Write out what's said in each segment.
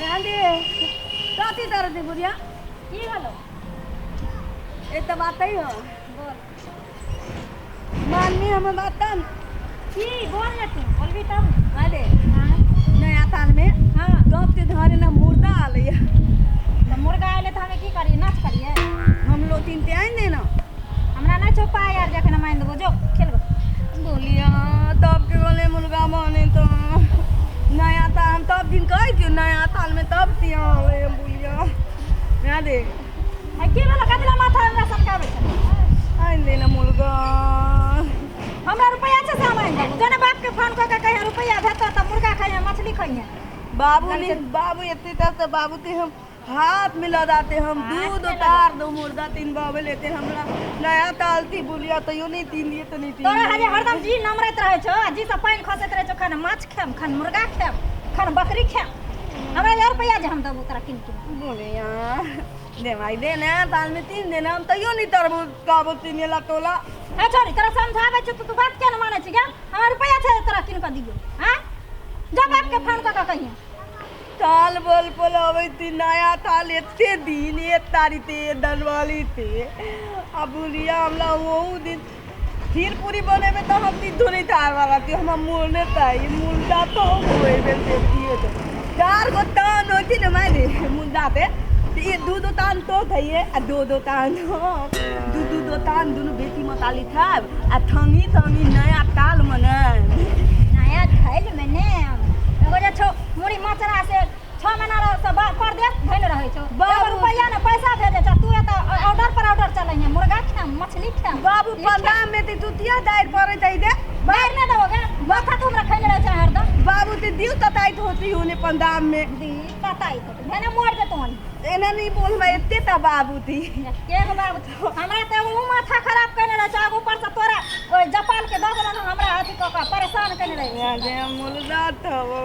गांधी कथी दर्द है बुढ़िया? की भेलो? एक तऽ बात ही हो। बोल। माननी हम बात तब। की बोल ने तू, बोलबी तब ने। अरे हाँ। नया ताल में हाँ। तब ते धरे ना मुर्दा आले। तऽ मुर्गा अयलै तऽ हमे की करियै, नाच करियै? हम लोग तीन ते आइन देना। हमरा नहि छौ पाइ आर जखन हम आनि देबो, जो खेलबो। बोलिया तब के बोले मुर्गा बने तो नया ताल हम तब दिन कह दियो नया ताल में तब तिया आले बोलिया ना दे। आ की भेलो, कथी ला माथा हमरा सटकाबै छै? आइन देना मुर्गा। हमरा रुपैआ छै से हम आनि देबो। जो ने बापके फोन कऽ के कहियै रुपैआ भेटतौ तऽ मुर्गा खइहे, मछली खइहे। बाबू ने बाबू एते तक तो बाबू ते हम हाथ में लदाते, हम हाथ दूध में लदा- उतार दो मुर्दा तीन बाबे लेते हमरा नया ताल थी बोलिया तैयो नहीं तीन दिए तो नहीं तीन तोरा दिए। हजे हरदम जी नमरैत रहै छौ आ जी से पानि खसैत रहै छौ, खन माछ खायब, खन मुर्गा खायब, खन बकरी खायब। हमरा यार रुपैआ जे हम देबो तोरा किन किन। बोलिया दे भाई दे ना ताल में तीन देना हम तैयो नहीं तरबो काबो तीन ला तोला। हे छोरी, तोरा समझाबै छियौ तऽ तू बात किया नहि मानै छी गे? हमरा रुपैआ छै तोरा किन कऽ दियौ। आँय, जा बापके फोन कऽ कऽ कहियै। ताल बोल बोल अबै थी नया ताल एते दिन एक तारीख ते दनवाली ते आ बुलिया हमरा वो दिन खीर पूरी बनेबे तो हम तीन नहीं तार वाला थी हम मुड़ने ताई मुर्दा तो होए बे ते दिए तो चार गो तान होती ना माने मुर्दा ते तो ये दू दो तान तो थइए आ दो दो तान हो दू दू दो तान दुनू बेटी मताली था आ थंगी थंगी नया ताल मने नया थैल में ने एगो जे छौ मुड़ी मचरा से 6 महीना रह से परदेश धैल रहै छौ। बाबू। एगो रुपैआ ने पैसा भेजै छौ, तू एतऽ ऑर्डर पर ऑर्डर चलै है, मुर्गा खाम, मछली खाम। बाबू ई खाम। पंदाम में ते तुतिया दायर पड़े तई दे। दायर नहि देबो गे, माथा तू हमरा खैले रहै छै हरदम। बाबू ते दिल तताइत होती होने पंदाम में। दी तताइत होती भेने मर जेतौ। एना नहीं बोल मैं एते ता बाबू थी। के गो बाबू थी? हमरा तऽ एगो उ माथा खराब केने रहै छै, आगू ऊपर से तोरा ओहि जपाल के दऽ देलन, हमरा अथी कऽ कऽ परेशान केने रहै छै। अरे मुर्दा था वो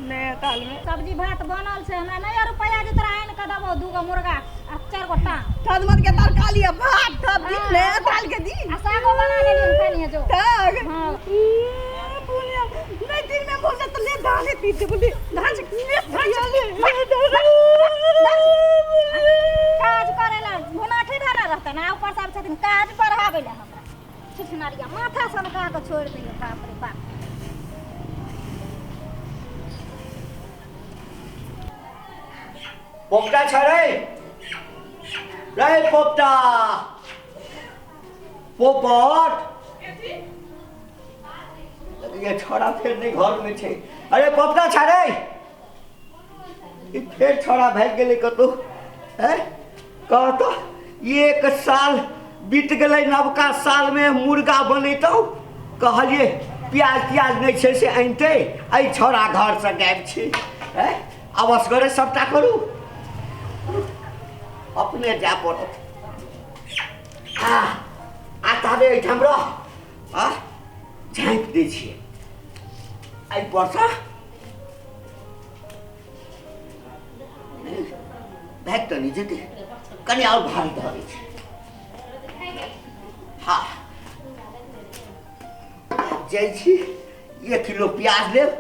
नया ताल में। सब्जी भात बनल छै, हमरा नहि रुपैआ जे तोरा आनि कऽ देबौ 2 गो मुर्गा आ 4 गो टांग। थदमत के तरकारी आ भात थब दिन नया ताल के दिन। आ सागो बना लेलियन, खाइ जो। ताग। हाँ। बोलिया नहीं दिन में बोल तो ले धाने पीते बोले धान ले ले काज करे ला भुनाठी धरा रहतै ना, ऊपर से आबै छथिन काज पढ़ाबै ला हमरा। छुछुनरिया माथा सनका कऽ छोड़ि दैया, बाप रे बाप। पोपटा छै रे रे पोपटा पोपट ये छोड़ा फेर नहीं घर में छै। अरे पोपटा छै रे, ई फेर छोड़ा भागि गेलै कतौ। हैं कह तऽ एक साल बीत गेलै, नवका सालमे मुर्गा बनेतौ कहलियै प्याज त्याज नहि छै से आनितै, एहि छोड़ा घरसँ गायब छै। हैं आब असगरे सभटा करू, अपने जाय पड़त। आ आ ताबे एहिठाम रह, आ झाँपि दै छियै एहि परसँ। भागि तऽ नहि जेतै, कनि आओर भारी धरै छै। हाँ जाइ छी, 1 किलो प्याज लेब,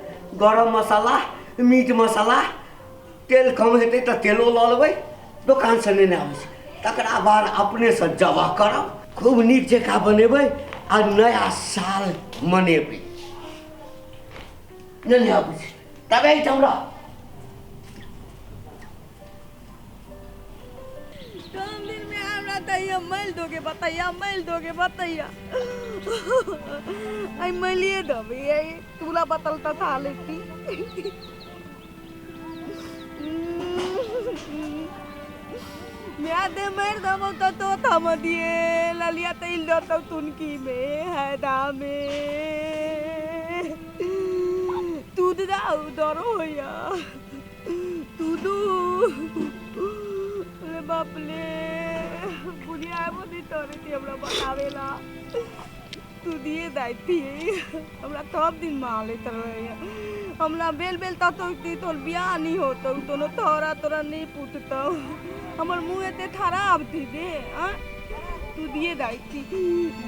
गरम मसाला, मीट मसाला, तेल कम हेतै तऽ तेलो लऽ लेबै, दोकानसँ नेने आबै छी। तकरा बाद अपनेसँ जबह करब, खूब नीक जकाँ बनेबै आ नया साल मनेबै। नेने आबै छी, तब एहिठाम रह। कम दिन में हमरा तैया मैल दोगे बताइया, मैल दोगे बताइया, आई मैलिए दबी आई तुला बतल त था लेती। मैं दे मर दबो तो तो थम दिए ललिया तैल दो तुनकी में है दामे तू दाऊ डरो होया तू दू। अरे बाप ले बुढ़िया बोली तोरे थी हमरा बतावेला तू दिए दाई थी हमरा तब दिन मार लेत रहे हमरा बेल बेल त तो ती तोर बियाह नहीं होतो दोनों तोरा तोरा नहीं पुटतो हमर मुंह एते खराब थी दे। आ तू दिए दाई थी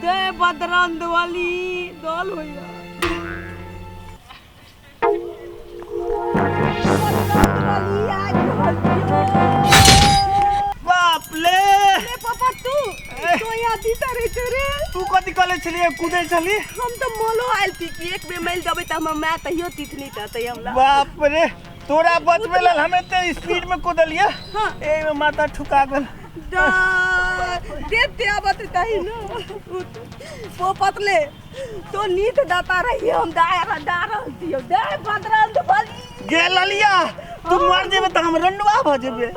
दे बदरंद वाली दल होया। तो यहाँ दीता रहे रे। तू कथी कले छलिए कूदे छली? हम तो मोलो आयल थी कि एक बेर मैल देबै त हमर माय तहियो तिथनी तै हमरा। बाप रे, तोरा बचबे लेल हम एते स्पीड में कूदलिए। हाँ। एमे माथा ठुका गेल। देते आवत तही न वो पतले तो नीत दाता रही हम दाया डारल दियो दे बदरल बली गे ललिया, तू मर जेबे त हम रंडवा भ जेबे।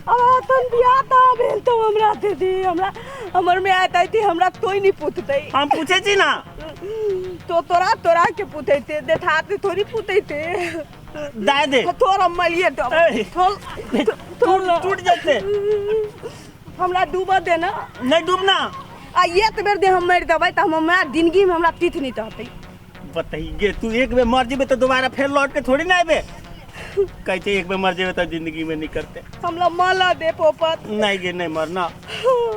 आ तन बियाह ता भेल तो हमरा दे दे हमरा हमर में आयत आती हमरा तोय नहीं पूछतै। हम पूछे छी ना तो तोरा तोरा के पूछैते देठाते थोड़ी पूछैते। दाय दे तोरा मलिए तो टूट जेते। हमरा डूबऽ दे ना। नहीं डूबना। आ एक बेर दे हम मरि देबै त हम माय जिंदगी में हमरा तीथ नहीं तहतै। बताइए तू एक बेर मर जेबे तो दोबारा फिर लौट के थोड़ी ना आबे। कहै छै एक बेर मर जेबे तो जिंदगी में नहीं करते। हमरा मल दे पोपत। नहीं गे नहीं मरना।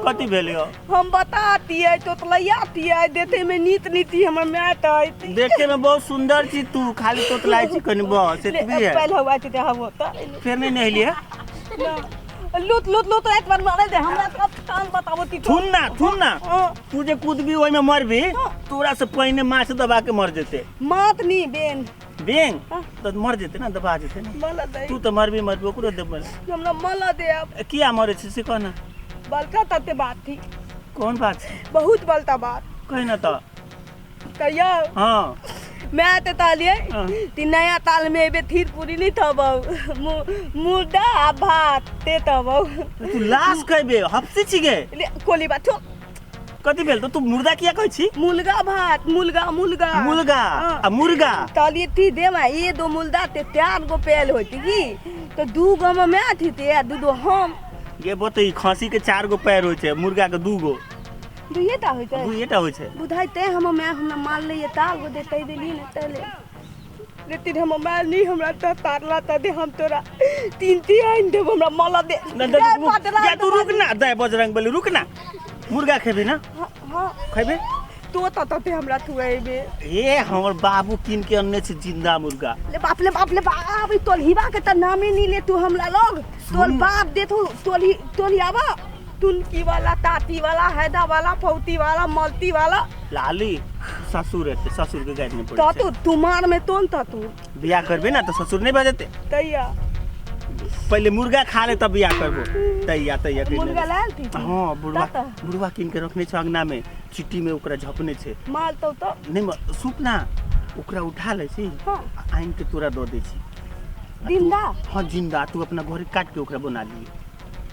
कथी भेल यो? हम बतातियै तोतलैयातियै देते में नीत नीति हमर माय त देखे में बहुत सुंदर छी तू, खाली तोतलाइ छी कनि बस एतबी है। पहले हुआ छी हम होता फिर नहीं नहलिए। लूत लूत लूत एक बार मारे दे हमरा सब कान बताबो ती। थुन ना थुन ना, तू जे कूदबी ओइ में मरबी, तोरा से पहिने माछ दबा के मर जेते। मात नी बेन बेंग तो मर जेते ना, दबा जेते ना। मल दे तू तो मरबी मरबी ओकरो देबे। हमरा मल दे अब। किया मरे छी से कह ना। बलता तते बात थी। कौन बात? बहुत बलता बात। कह ना तो कहियो। हां मैं ते तालिए ती नया ताल में एबे थीर पूरी नहीं थबौ मुर्दा भात ते तबौ। तू लाश कहबे हफ्सी छी गे। कोली बात छो कथी भेल तो तू मुर्दा किया कहै छी? मुर्गा भात मुर्गा मुर्गा मुर्गा आ मुर्गा तालिए ती दे मा ये दो मुर्दा ते चार गो पेल होती की तो दू गो में मैं थी ते दू दो हम गे बतई खांसी के चार गो पैर होय छै, मुर्गा के दू गो। दुइएटा होय छै। दुइएटा होय छै बुझाइ ते हम मैं हमरा माल ले ताल गो देतै देली ने तले लेकिन हम माल नहीं हमरा त तारला त दे हम तोरा तीन तीन आइन देब हमरा माल दे। जा तू रुक ना दे बजरंग बली रुक ना। मुर्गा खेबे ना? हां खेबे तो त त हमरा थुएबे। ए हमर बाबू किन के अनने छै जिंदा मुर्गा। ले बाप ले बाप ले बाप, ई तोलहीबा के त नामे नहीं ले तू हमरा लोग। तोल बाप दे तू तोलही तोलहियाबा तुनकी वाला ताती वाला हैदा वाला फौती वाला मलती वाला। लाली ससुर है ससुर के गाय में पड़े तो तू तुम्हार में तोन त तू बियाह करबे ना तो ससुर नहीं बजते। तैया पहले मुर्गा खा ले तब बियाह करबो। तैया तैया मुर्गा लाल थी। हां बुढ़वा बुढ़वा किन के रखने छ अंगना में, चिट्टी में ओकरा झपने छे। माल तो तो नहीं सूप ना ओकरा उठा ले छी। हां आइन के तोरा दो दे छी जिंदा। हां जिंदा तू अपना घरे काट के ओकरा बना ली।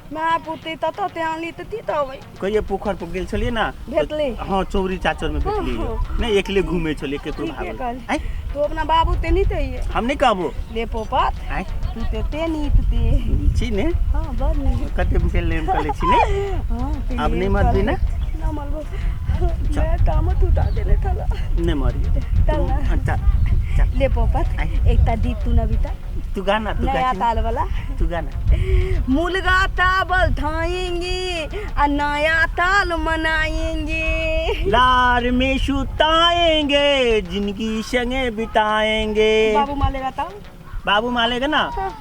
मैं पुते त त ते आनली त ती त अबै कहिए पोखर पर गेल छलिए ना भेटली। हां चौरी चाचर में भेटली नहीं एकले घूमे छलिए केकरो भागल। आइ तू अपना बाबू ते नहीं तइए। हम नहीं कहबो ले पोपा आइ तू ते ते नहीं ते छी ने। हां बड़ नी कते पेल कले छी ने। हां अब नहीं मरबी ना। ना मरबो मैं तामत उठा देले थला नहीं मरिए चल ना। चल चल ले पोपा एकटा दीप तू नबिता तू गाना तू नया ताल वाला तू गाना। मुर्गा तावल थाएंगे और नया ताल मनाएंगे, लार में सुताएंगे जिंदगी संगे बिताएंगे। बाबू मालेगा ताल बाबू मालेगा ना। हाँ।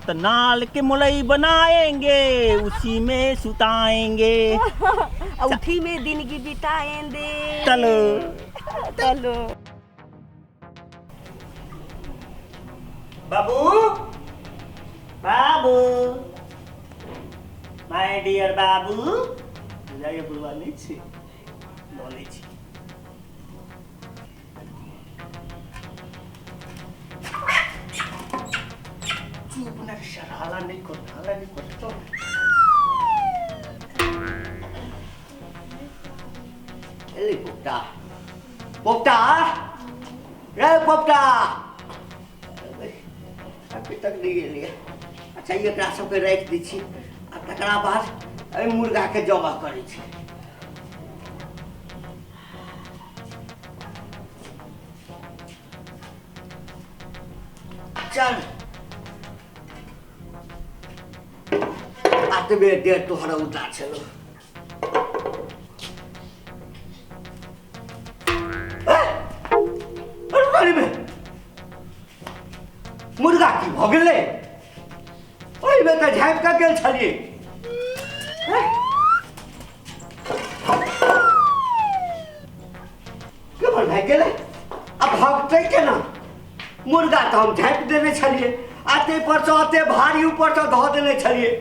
तो नाल के मुलई बनाएंगे उसी में सुताएंगे उठी में जिंदगी बिताएंगे। चलो चलो बाबू बाबू my dear बाबू जाइए बुढ़वा नहीं छी बोले छी। चुप ना हाला नहीं कर हाला नहीं कर तो ए पोपटा पोपटा रे पोपटा अभी तक नहीं गेलियै। अच्छा एकरा सबके राखि दै छी आ तकरा बाद एहि मुर्गाके जमा करै छी। चल आतबे देर तोहर उदा छलो। मुर्गा की भऽ गेलै? ओहिमे तऽ झाँपि कऽ गेल छलियै। तऽ हम झाँपि देने छलियै, आ ताहि परसँ एते भारी ऊपरसँ धऽ देने छलियै।